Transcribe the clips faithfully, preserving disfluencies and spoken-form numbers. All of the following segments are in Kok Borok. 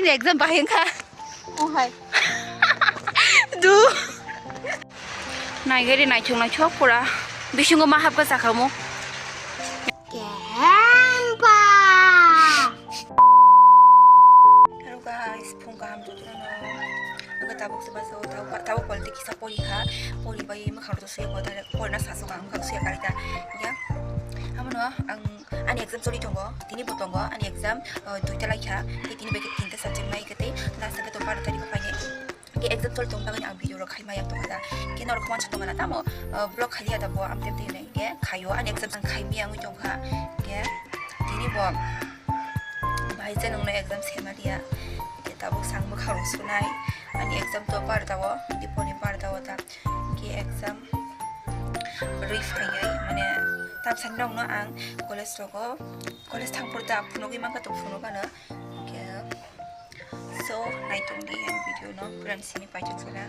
Exam bahai wngkha. Oh hai. Du. Naigari naithok naithok pura. Bisingo ma hapkha sakha mo. Kempa. Hello guys, phung kaham jotono. Ang tabuk se baso, tabuk, tabuk politics sa pori kha, pori bai ma kharo to se ko ta pori na sasu kang kang se kari ta. Ya. Amo no ang Ani exam choli tongo, tini bo tongo, ani exam, uh, duita lai kha, tei tini bai khe tinta subject nai khe tei last khe to baro tarikh phainai. Khe exam choli tong bagwi ang video rok khai maya tong da. Khe norok khoma chwng tong na tamo, uh, vlog khai ya da bo am tei tei nai khe khaio, ani exam ang khai maya wngwi tong kha. Khe tini bo bahai se nongno exam se ma liya. Khe tabuk sang bwkhang rok sunai, ani exam to baro ta o, diponi baro ta o da. Khe exam rwi phaiwi, mane, tamsani nokno ang college rogo, college thangphuru ta phunugwi mankha, to phunukano. Khe, so, naitongdi ang video no, pura simi paithak sala.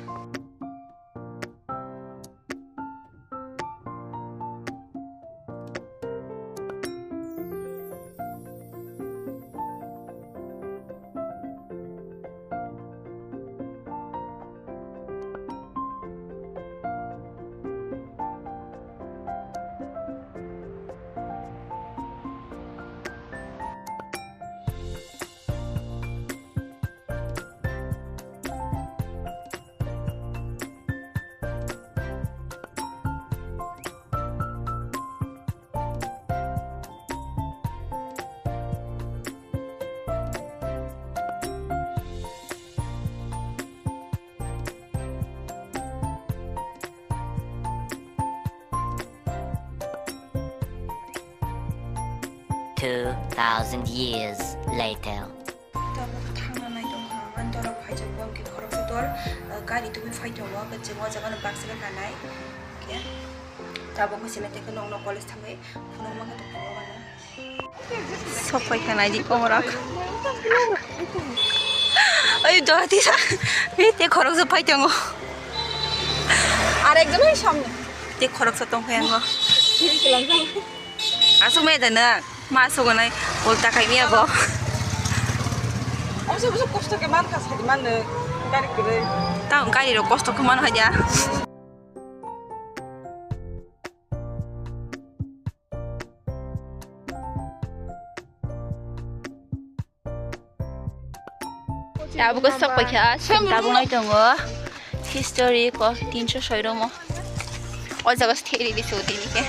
Two thousand years later. Tabuk thangna nai tongkha, ang dorok phaijak bo, hwnkhe khoroksa dol, uh, gari tubui phai tongo, hwnkhe chwng o jaga no baksa khe kanai. Hwnkhe tabuk wngkha simi tei khe nokno college thangwi phunuk mankha tong phunuk mano. Sok phai kha nai di komorok. Oi, doti sa. Ui, tei khoroksa phai tongo. Ar ekjon oi samne. Tei khoroksa tong phai ango. Aswk mai da na, ma aswk nai, ulta khai miya bo. Oso, oso kosto khe man kha, sadi man no, gari kwrwi. Tamo gari rok kosto khe man haja. Tabuk sok paikha, tabuk nai tongo. History ko tinso soi romo. O jaga se theri di so tini ke.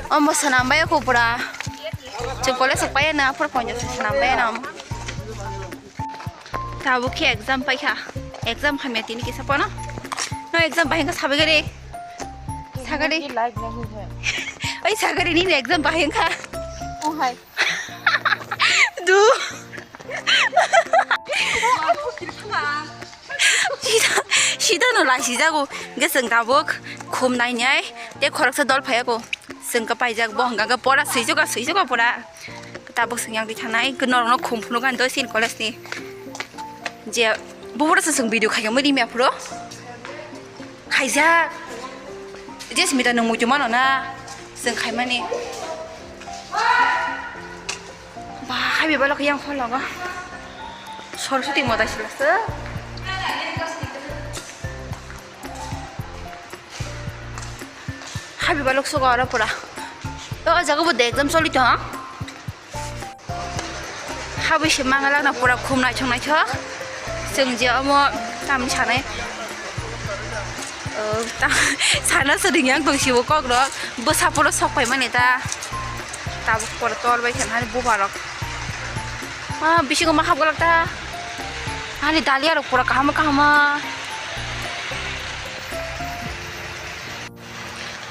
Omo sanam bai ko pura. Chukole sok pai na, pura ponjo sanam bai na. Tabuk ke exam paikha. Exam hamya tini kisa pono. No exam bai ka sabe gari. Sagari. Oi sagari ni exam bai ka. Oh hai. Du. Sida, sida no lai sijago. Ge chwng tabuk khum nainai. Te khoroksa dol phaiyago. Chwng ka paijak bo hwnka khe pora swijuka, swijuka pora. Tabuk chwng yang di thanai. Norokno khum phunuk ani doi sin college ni. Je bubura se chwng video khaikha mui rimya phuru. Khaijak. Je smita nwng muitu mano na. Chwng khaimani. Ba, hai bebalo khe yang phone logo. Soroswati mota silase. Hai bebalo sugo oro pura. O jaga bo de exam choli to, ha? Habwi se mangalak na pura khum naithok naithok. Chwng je omo tam sanai. O, ta, sana swrwng yang tong sibo kok rok. Bwsa puro sok pai mani ta. Tabuk pura tor bai khe hani buba rok. Ah, bisingo ma hapgwlak ta. Hani dalia rok pura kaham kaham.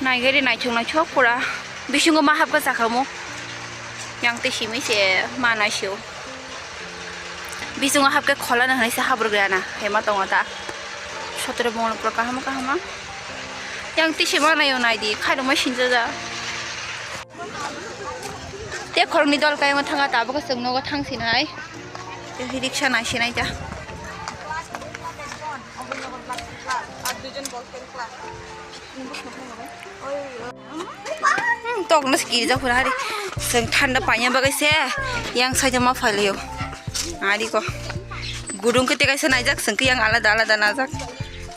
Naigari naithok naithok pura. Bisingo ma hapgwlak sakha mo. Yang te simi se ma naisio. Bisingo hapkhe kholano hinwi se habrwk rwna hema tongo ta. Sotro bongol pura kaham kaham. Yang tisi manayo naidi, khairokma sinjajak. Te khoroknwi dol kayang thanga tabuk chwng nogo thang sinai. Te hi riksa nai sinai ta. Hmm, tok no sikiri jak phura hari. Chwng thanda paina bagwi se yang side ma phailaio. Ari ko. Gudung khe tei kaisa naijak, chwng khe yang alada alada najak.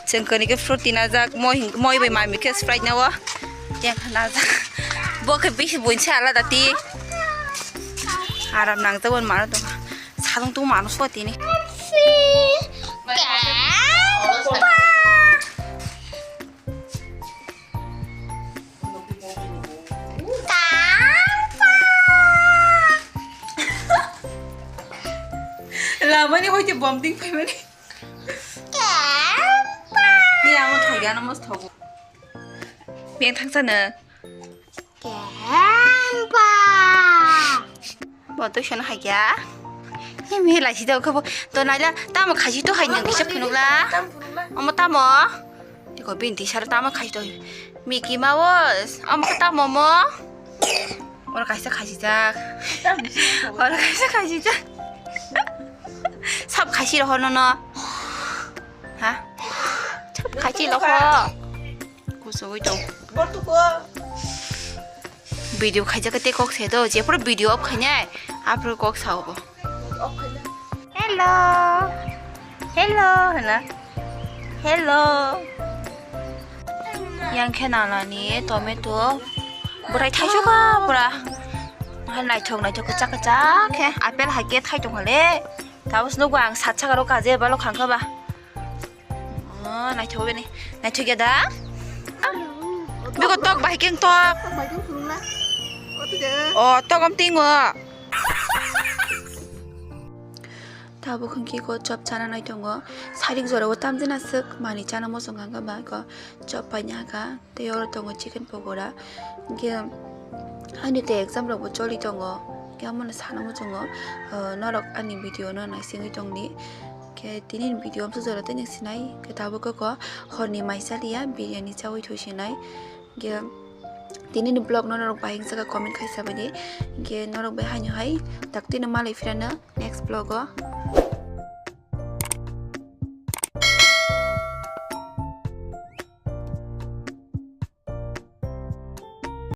Chwng khe nike fruity najak, moi hing-, moi bai mami khe Sprite nawo. Yang najak. Bo khe bisi buinse alada ti. Aram nangjak on mano tong. Salong tong mano so tini. Lamani hoite bom ding phaimani. Ni amo thogi, ano mos thogo. Beng thangsa no. Bo to sono hai kya? Ni mi lai si da ko bo. To naila tamo khaisi to hai nang kisa phunukla. Omo tamo? Tiko binti sara tamo khaisi to. Mickey Mouse. Omo tamo mo? Oro kaisa khasijak. Oro kaisa khasijak. Sab khasi roho no no. Ha? Sab khasi roho. Kusugui tong. Video khaijak tei kok se do. Jepro video off khainai. Apro kok sao bo. Hello. Hello, hana. Hello. Yang khe nalani tomato. Bwrai thaichukha pura. Hai naithok naithok khe chakha chakhe. Apple hai khe thaitung hale. Tabos nugo ang sat saka ro kaje balo khangkha ba. Oh, naithok bini. Naithok ya da? Bego tok bai keng tok. Oh, tok am tingo. Tabuk hwnkhe kok chop chana nai tongo. Sairik jorao tamjana swk manwi chana muchung kha ba kok chop paina kha. Tei oro tongo chicken pokora. Hwnkhe ani tei exam rokbo choli tongo. Hwnkhe omono sana muchungo, ah, norok ani video no naisingwi tongdi. Hwnkhe tini ni video amsuk jora tei nang sinai. Hwnkhe tabuk kok horni mai chaliya biryani chawi thoi sinai. Hwnkhe tini ni vlog no norok bai hwnjak comment khai sabaidi. Hwnkhe norok bai haino hai tak tino malai phirano next vlog o.